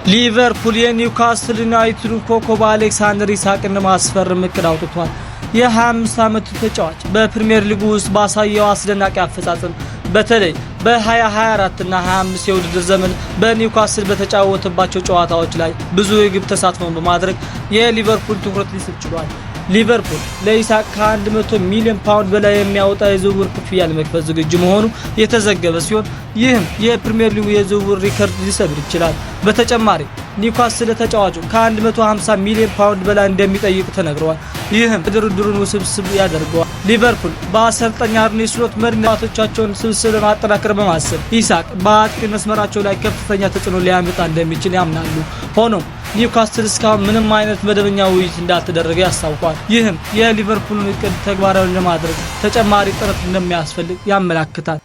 ሊቨርፑል የኒውካስል ዩናይትዱን ኮከብ አሌክሳንደር ኢሳቅን ለማስፈረም እቅድ አውጥቷል። የ25 ዓመቱ ተጫዋች በፕሪምየር ሊጉ ውስጥ ባሳየው አስደናቂ አፈጻጸም፣ በተለይ በ2024 እና 25 የውድድር ዘመን በኒውካስል በተጫወተባቸው ጨዋታዎች ላይ ብዙ የግብ ተሳትፎን በማድረግ የሊቨርፑል ትኩረት ሊስብ ችሏል። ሊቨርፑል ለኢሳቅ ከ100 ሚሊዮን ፓውንድ በላይ የሚያወጣ የዝውውር ክፍያ ለመክፈል ዝግጁ መሆኑ የተዘገበ ሲሆን፣ ይህም የፕሪምየር ሊጉ የዝውውር ሪከርድ ሊሰብር ይችላል። በተጨማሪ ኒውካስል ለተጫዋቹ ከ150 ሚሊዮን ፓውንድ በላይ እንደሚጠይቅ ተነግረዋል። ይህም ድርድሩን ውስብስብ ያደርገዋል። ሊቨርፑል በአሰልጣኝ አርኔ ስሎት መሪነታቸውን ስብስብ ለማጠናከር በማሰብ ኢሳቅ በአጥቂ መስመራቸው ላይ ከፍተኛ ተጽዕኖ ሊያመጣ እንደሚችል ያምናሉ። ሆኖም ኒውካስል እስካሁን ምንም አይነት መደበኛ ውይይት እንዳልተደረገ ያስታውቋል። ይህም የሊቨርፑልን እቅድ ተግባራዊ ለማድረግ ተጨማሪ ጥረት እንደሚያስፈልግ ያመላክታል።